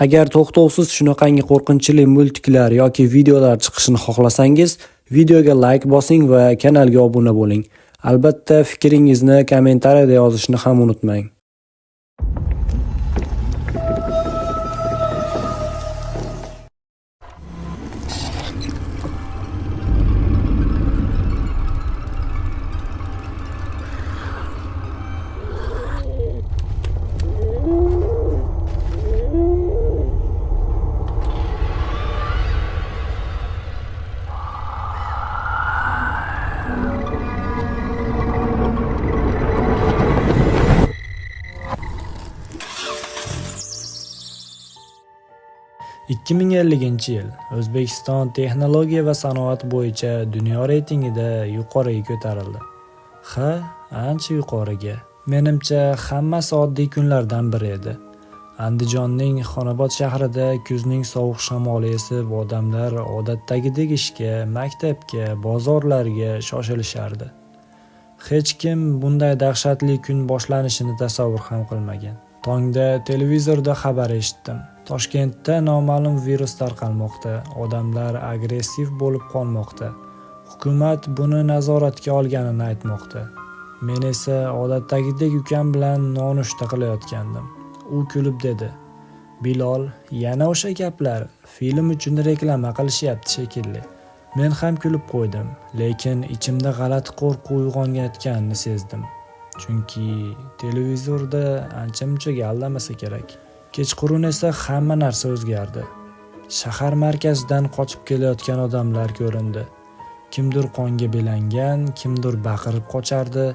Agar to'xtovsiz shunaqangi qo'rqinchli multiklar yoki videolar chiqishini xohlasangiz, videoga like bosing va kanalga obuna bo'ling. Albatta, fikringizni kommentariyada yozishni ham unutmang. ...2050-yil O'zbekiston texnologiya va sanoat bo'yicha dunyo reytingida yuqoriga ko'tarildi. Ha, ancha yuqoriga. Menimcha, hammasi oddiy kunlardan biri edi. Andijonning Xonobod shahrida kuzning sovuq shamoli esib, odamlar odatdagidek ishga, maktabga, bozorlarga shoshilishardi. Hech kim bunday dahshatli kun boshlanishini tasavvur ham qilmagan. Tongda televizorda xabar eshitdim. Toshkentda noma'lum virus tarqalmoqda, odamlar agressiv bo'lib qolmoqda. Hukumat buni nazoratga olganini aytmoqda. Men esa odatdagidek ukam bilan nonushta qilayotgandim. U kulib dedi: "Bilol, yana o'sha gaplar, film uchun reklama qilishyapti shekilli." Men ham kulib qo'ydim, lekin ichimda g'alati qo'rquv uyg'onayotganini sezdim. Chunki televizorda ancha-munchaga aldamasa kerak. Kechqurun esa hamma narsa o'zgardi. Shahar markazidan qochib kelayotgan odamlar ko'rindi. Kimdir qonga belangan, kimdir baqirib qochardi.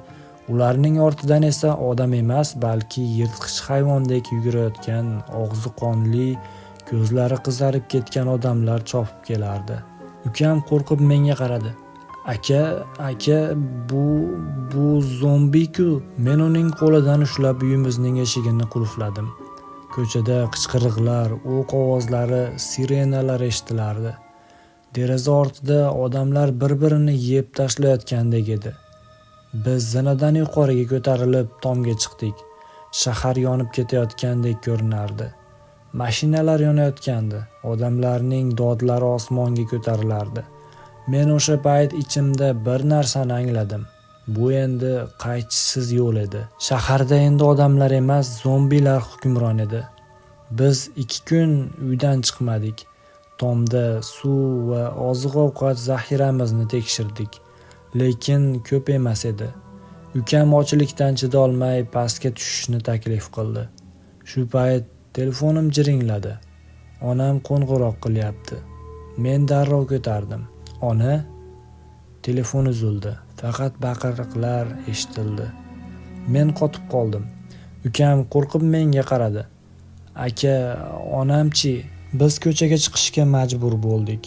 Ularning ortidan esa odam emas, balki yirtqich hayvondek yugurayotgan, og'zi qonli, ko'zlari qizarib ketgan odamlar chopib kelardi. Ukam qo'rqib menga qaradi. "Aka, aka, bu zombi-ku." Men uning qo'lidan ushlab uyimizning eshigini qulfladim. Ko'chada qichqiriqlar, o'q ovozlari, sirenalar eshitilardi. Deraza ortida odamlar bir-birini yeb tashlayotgandek edi. Biz zinadan yuqoriga ko'tarilib tomga chiqdik. Shahar yonib ketayotgandek ko'rinardi. Mashinalar yonayotgandi, odamlarning dodlari osmonga ko'tarilardi. Men o'sha payt ichimda bir narsani angladim. Bu endi qaytishsiz yo'l edi. Shaharda endi odamlar emas, zombilar hukmron edi. Biz 2 kun uydan chiqmadik. Tomda suv va oziq-ovqat zaxiramizni tekshirdik, lekin ko'p emas edi. Ukam ochlikdan chidolmay pastga tushishni taklif qildi. Shu payt telefonim jiringladi. Onam qo'ng'iroq qilyapti. Men darrov ko'tardim. Ona? Telefon uzildi. Faqat baqiriqlar eshitildi. Men qotib qoldim. Ukam qo'rqib menga qaradi. "Aka, onam-chi?" Biz ko'chaga chiqishga majbur bo'ldik.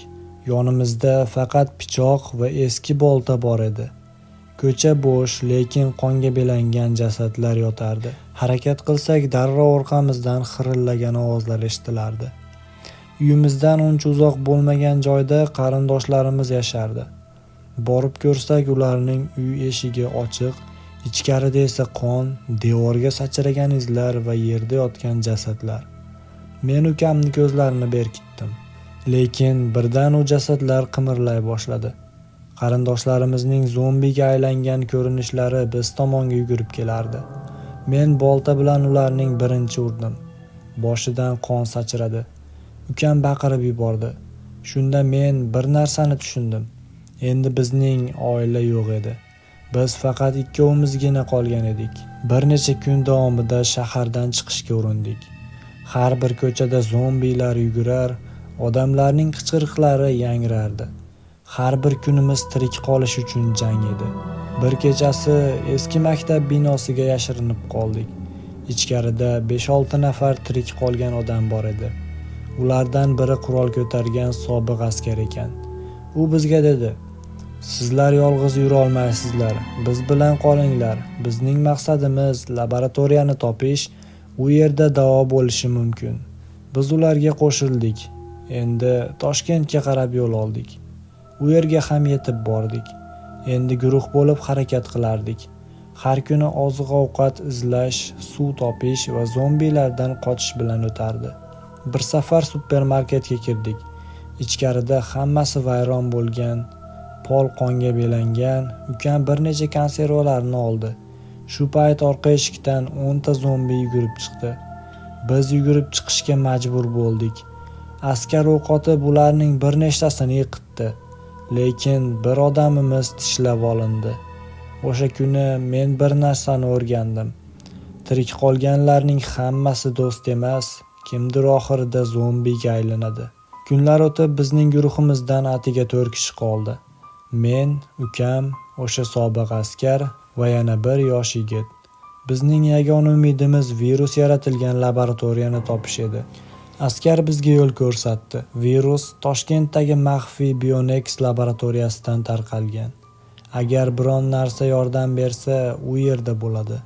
Yonimizda faqat pichoq va eski bolta bor edi. Ko'cha bo'sh, lekin qonga belangan jasadlar yotardi. Harakat qilsak, darrov orqamizdan xirillagan ovozlar eshitilardi. Uyimizdan uncha uzoq bo'lmagan joyda qarindoshlarimiz yashardi. Borib ko'rsak, ularning uy eshigi ochiq, ichkarida esa qon, devorga sachragan izlar va yerda yotgan jasadlar. Men ukamning ko'zlarini berkitdim. Lekin birdan u jasadlar qimirlay boshladi. Qarindoshlarimizning zombiga aylangan ko'rinishlari biz tomonga yugurib kelardi. Men bolta bilan ularning birinchi urdim. Boshidan qon sachradi. Ukam baqirib yubordi. Shunda men bir narsani tushundim. Endi bizning oila yo'q edi. Biz faqat ikkovimizgina qolgan edik. Bir necha kun davomida shahardan chiqishga urindik. Har bir ko'chada zombilar yugurar, odamlarning qichqiriqlari yangrardi. Har bir kunimiz tirik qolish uchun jang edi. Bir kechasi eski maktab binosiga yashirinib qoldik. Ichkarida 5-6 nafar tirik qolgan odam bor edi. Ulardan biri qurol ko'targan sobiq askar ekan. U bizga dedi: "Sizlar yolg'iz yura olmaysizlar, biz bilan qolinglar. Bizning maqsadimiz laboratoriyani topish, u yerda davo bo'lishi mumkin." Biz ularga qo'shildik. Endi Toshkentga qarab yo'l oldik. U yerga ham yetib bordik. Endi guruh bo'lib harakat qilardik. Har kuni oziq-ovqat izlash, suv topish va zombilardan qochish bilan o'tardi. Bir safar supermarketga kirdik. Ichkarida hammasi vayron bo'lgan, pol qonga belangan. Ukam bir necha konservalarni oldi. Shu payt orqa eshikdan 10 ta zombi yugurib chiqdi. Biz yugurib chiqishga majbur bo'ldik. Askar o'q otib ularning bir nechtasini yiqitdi. Lekin bir odamimiz tishlab olindi. O'sha kuni men bir narsani o'rgandim. Tirik qolganlarning hammasi do'st emas, kimdir oxirida zombiga aylanadi. Kunlar o'tib bizning guruhimizdan atiga 4 kishi qoldi. Men, ukam, o'sha sobiq askar va yana bir yosh yigit. Bizning yagona umidimiz virus yaratilgan laboratoriyani topish edi. Askar bizga yo'l ko'rsatdi. Virus Toshkentdagi maxfiy Bionex laboratoriyasidan tarqalgan. Agar biron narsa yordam bersa, u yerda bo'ladi.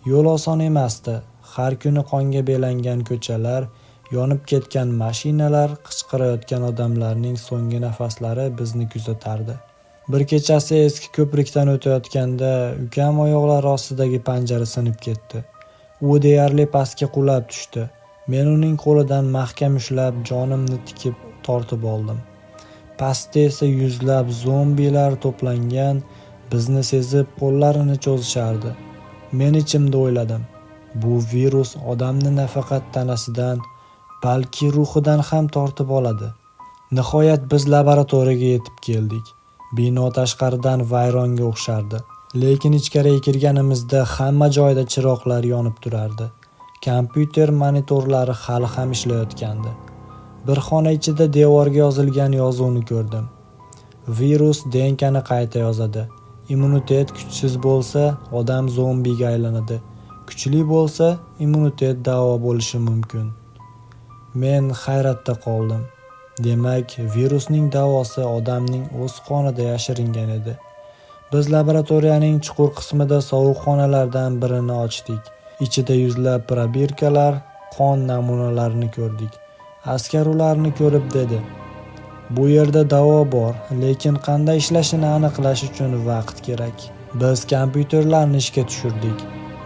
Yo'l oson emasdi. Har kuni qonga belangan ko'chalar, yonib ketgan mashinalar, qichqirayotgan odamlarning so'nggi nafaslari bizni kuzatardi. Bir kechasi eski ko'prikdan o'tayotganda ukam oyoqlari ostidagi panjara sinib ketdi. U deyarli pastga qulab tushdi. Men uning qo'lidan mahkam ushlab, jonimni tikib tortib oldim. Pastda esa yuzlab zombilar to'plangan, bizni sezib qo'llarini cho'zishardi. Men ichimda o'yladim: bu virus odamni nafaqat tanasidan, balki ruhidan ham tortib oladi. Nihoyat biz laboratoriyaga yetib keldik. Bino tashqaridan vayronga o'xshardi. Lekin ichkariga kirganimizda hamma joyda chiroqlar yonib turardi. Kompyuter monitorlari hali ham ishlayotgandi. Bir xona ichida devorga yozilgan yozuvni ko'rdim. Virus DNKni qayta yozadi. Immunitet kuchsiz bo'lsa, odam zombiga aylanadi. Kuchli bo'lsa, immunitet davo bo'lishi mumkin. Men hayratda qoldim. Demak, virusning davosi odamning o'z qonida yashiringan edi. Biz laboratoriyaning chuqur qismida sovuq xonalardan birini ochdik. Ichida yuzlab probirkalar, qon namunalarini ko'rdik. Askar ularni ko'rib dedi: "Bu yerda davo bor, lekin qanday ishlashini aniqlash uchun vaqt kerak." Biz kompyuterlarni ishga tushirdik.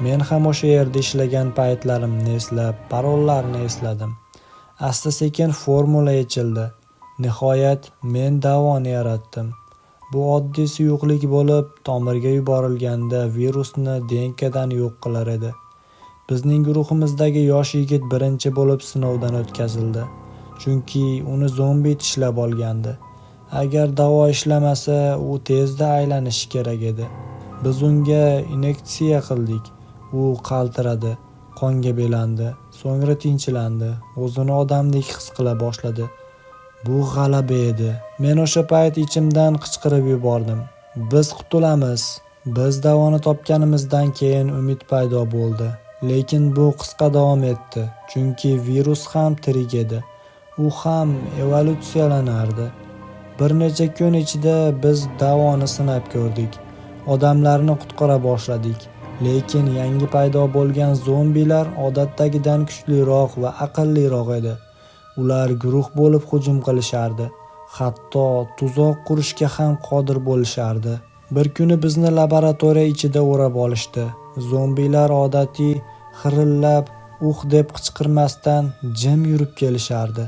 Men ham o'sha yerda ishlagan paytlarimni eslab, parollarni esladim. Asta-sekin formula yechildi. Nihoyat men davoni yaratdim. Bu oddiy suyuqlik bo'lib, tomirga yuborilganda virusni DNKdan yo'q qilar edi. Bizning guruhimizdagi yosh yigit birinchi bo'lib sinovdan o'tkazildi. Chunki uni zombi tishlab olgandi. Agar davo ishlamasa, u tezda aylanishi kerak edi. Biz unga inyeksiya qildik. U qaltiradi, qonga belandi, so'ngra tinchlandi, o'zini odamdek his qila boshladi. Bu g'alaba edi. Men o'sha payt ichimdan qichqirib yubordim: "Biz qutulamiz!" Biz davoni topganimizdan keyin umid paydo bo'ldi. Lekin bu qisqa davom etdi, chunki virus ham tirik edi. U ham evolyutsiyalanardi. Bir necha kun ichida biz davoni sinab ko'rdik. Odamlarni qutqara boshladik. Lekin yangi paydo bo'lgan zombilar odatdagidan kuchliroq va aqlliroq edi. Ular guruh bo'lib hujum qilishardi. Hatto tuzoq qurishga ham qodir bo'lishardi. Bir kuni bizni laboratoriya ichida o'rab olishdi. Zombilar odatiy xirillab, "uh" deb qichqirmasdan jim yurib kelishardi.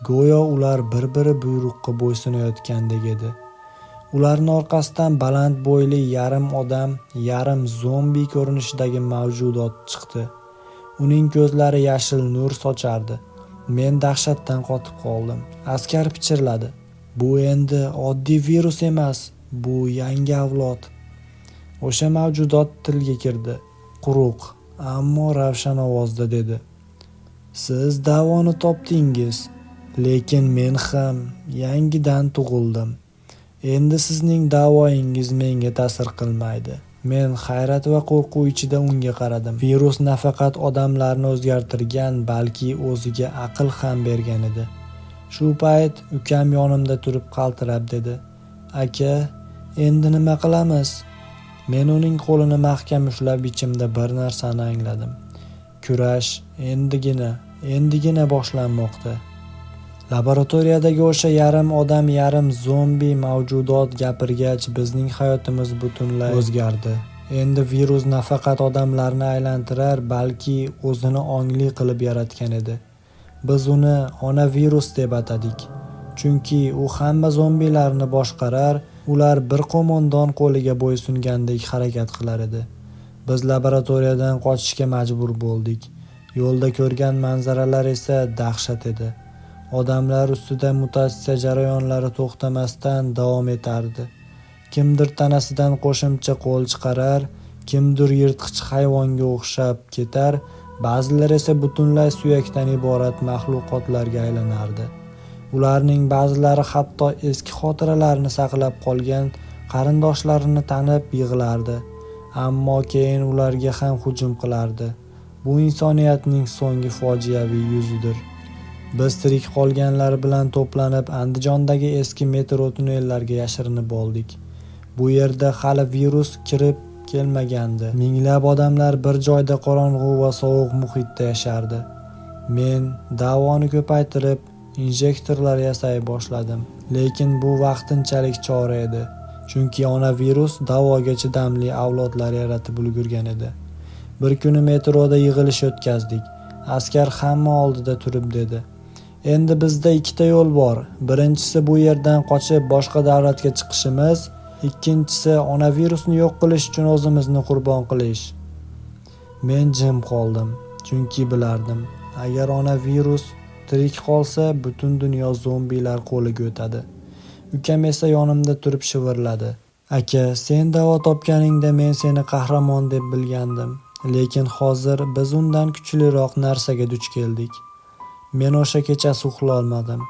Go'yo ular bir-biri buyruqqa bo'ysunayotgandek edi. Ularning orqasidan baland bo'yli yarim odam, yarim zombi ko'rinishidagi mavjudot chiqdi. Uning ko'zlari yashil nur sochardi. Men dahshatdan qotib qoldim. Askar pichirladi: "Bu endi oddiy virus emas, bu yangi avlod." O'sha mavjudot tilga kirdi. Quruq, ammo ravshan ovozda dedi: "Siz davoni topdingiz, lekin men ham yangidan tug'ildim. Endi sizning davoyingiz menga ta'sir qilmaydi." Men hayrat va qo'rquv ichida unga qaradim. Virus nafaqat odamlarni o'zgartirgan, balki o'ziga aql ham bergan edi. Shu payt ukam yonimda turib qaltirab dedi: "Aka, endi nima qilamiz?" Men uning qo'lini mahkam ushlab ichimda bir narsani angladim. Kurash endigina boshlanmoqda. Laboratoriyadagi o'sha yarim odam, yarim zombi mavjudot gapirgach, bizning hayotimiz butunlay o'zgardi. Endi virus nafaqat odamlarni aylantirar, balki o'zini ongli qilib yaratgan edi. Biz uni ona virus deb atadik. Chunki u hamma zombilarni boshqarar, ular bir qo'mondon qo'liga bo'ysungandek harakat qilar edi. Biz laboratoriyadan qochishga majbur bo'ldik. Yo'lda ko'rgan manzaralar esa dahshat edi. Odamlar ustida mutatsiya jarayonlari to'xtamasdan davom etardi. Kimdir tanasidan qo'shimcha qo'l chiqarar, kimdir yirtqich hayvonga o'xshab ketar, ba'zilar esa butunlay suyakdan iborat maxluqotlarga aylanardi. Ularning ba'zilari hatto eski xotiralarini saqlab qolgan qarindoshlarini tanib yig'lardi, ammo keyin ularga ham hujum qilardi. Bu insoniyatning so'nggi fojiaviy yuzidir. Biz tirik qolganlar bilan to'planib Andijondagi eski metro tunnellariga yashirinib oldik. Bu yerda hali virus kirib kelmagandi. Minglab odamlar bir joyda qorong'u va sovuq muhitda yashardi. Men davoni ko'paytirib, injektorlar yasay boshladim. Lekin bu vaqtinchalik chora edi. Chunki ona virus davoga chidamli avlodlar yaratib ulgurgan edi. Bir kuni metroda yig'ilish o'tkazdik. Askar hamma oldida turib dedi: "Endi bizda ikkita yo'l bor. Birinchisi bu yerdan qochib boshqa davlatga chiqishimiz, ikkinchisi ona virusni yo'q qilish uchun o'zimizni qurbon qilish." Men jim qoldim, chunki bilardim, agar ona virus tirik qolsa, butun dunyo zombilar qo'liga o'tadi. Ukam esa yonimda turib shivirladi: "Aka, sen davo topganingda men seni qahramon deb bilgandim, lekin hozir biz undan kuchliroq narsaga duch keldik." Men o'sha kechasi uxlolmadim.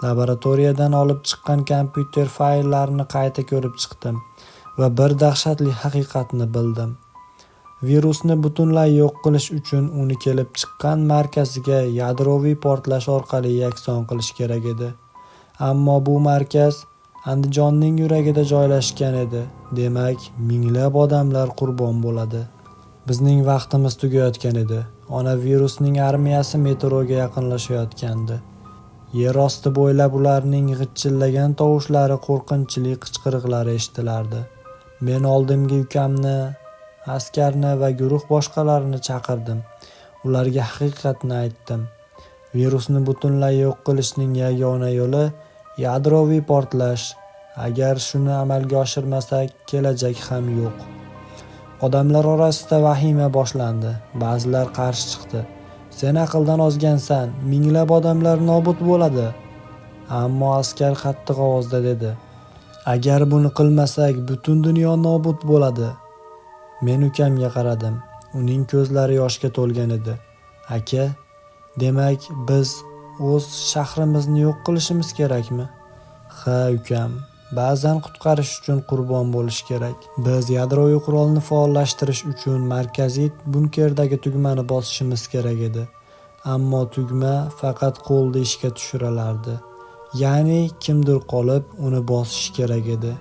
Laboratoriyadan olib chiqqan kompyuter fayllarini qayta ko'rib chiqdim va bir dahshatli haqiqatni bildim. Virusni butunlay yo'q qilish uchun uni kelib chiqqan markaziga yadroviy portlash orqali yakson qilish kerak edi. Ammo bu markaz Andijonning yuragida joylashgan edi. Demak, minglab odamlar qurbon bo'ladi. Bizning vaqtimiz tugayotgan edi. Ona virusning armiyasi metroga yaqinlashayotgandi. Yer osti bo'ylab ularning g'ichillagan tovushlari, qo'rqinchli qichqiriqlari eshitilardi. Men oldimga ukamni, askarni va guruh boshqalarini chaqirdim. Ularga haqiqatni aytdim. Virusni butunlay yo'q qilishning yagona yo'li yadroviy portlash. Agar shuni amalga oshirmasak, kelajak ham yo'q. Odamlar orasida vahima boshlandi. Ba'zilar qarshi chiqdi. "Sen aqldan ozgansan, minglab odamlar nobud bo'ladi." Ammo askar qattiq ovozda dedi: "Agar buni qilmasak, butun dunyo nobud bo'ladi." Men ukamga qaradim. Uning ko'zlari yoshga to'lgan edi. "Aka, demak, biz o'z shahrimizni yo'q qilishimiz kerakmi?" "Ha, ukam. Ba'zan qutqarish uchun qurbon bo'lish kerak. Biz yadroviy qurolni faollashtirish uchun markaziy bunkerdagi tugmani bosishimiz kerak edi. Ammo tugma faqat qo'lda ishga tushirilardi. Ya'ni kimdir qolib, uni bosishi kerak edi."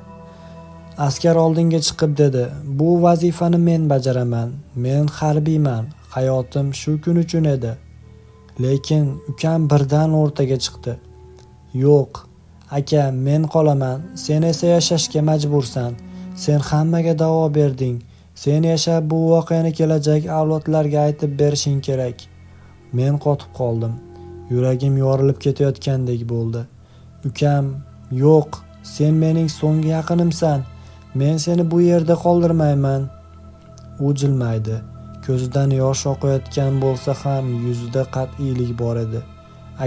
Askar oldinga chiqib dedi: "Bu vazifani men bajaraman. Men harbiyman. Hayotim shu kun uchun edi." Lekin ukam birdan o'rtaga chiqdi. "Yo'q, aka, men qolaman. Sen esa yashashga majbursan. Sen hammaga davo berding. Sen yashab bu voqeani kelajak avlodlarga aytib berishing kerak." Men qotib qoldim. Yuragim yorilib ketayotgandek bo'ldi. "Ukam, yo'q, sen mening so'nggi yaqinimsan. Men seni bu yerda qoldirmayman." U jilmaydi. Ko'zidan yosh oqayotgan bo'lsa ham yuzida qat'iylik bor edi.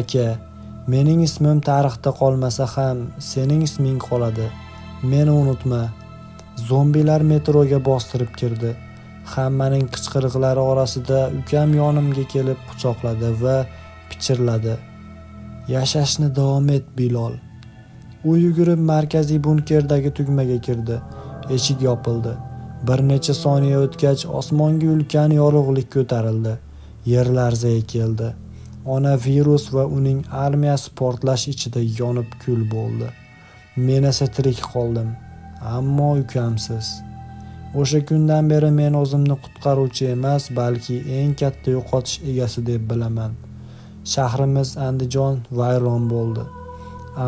"Aka, mening ismim tarixda qolmasa ham sening isming qoladi. Meni unutma." Zombilar metroga bostirib kirdi. Hammaning qichqiriqlari orasida ukam yonimga kelib quchoqladi va pichirladi: "Yashashni davom et, Bilol." U yugurib markaziy bunkerdagi tugmaga kirdi. Eshik yopildi. Bir necha soniya o'tgach osmonga ulkan yorug'lik ko'tarildi. Yer larzaga keldi. Ona virus va uning armiyasi portlash ichida yonib kul bo'ldi. Men esa tirik qoldim, ammo ukamsiz. O'sha kundan beri men o'zimni qutqaruvchi emas, balki eng katta yo'qotish egasi deb bilaman. Shahrimiz Andijon vayron bo'ldi.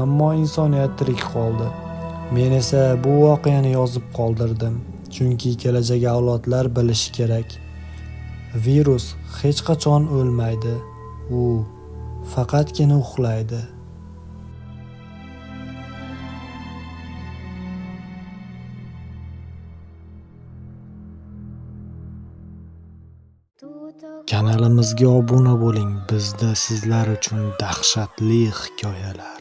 Ammo insoniyat tirik qoldi. Men esa bu voqeani yozib qoldirdim, chunki kelajak avlodlar bilishi kerak. Virus hech qachon o'lmaydi. U Faqatgina uxlaydi. Kanalimizga obuna bo'ling. Bizda sizlar uchun dahshatli hikoyalar.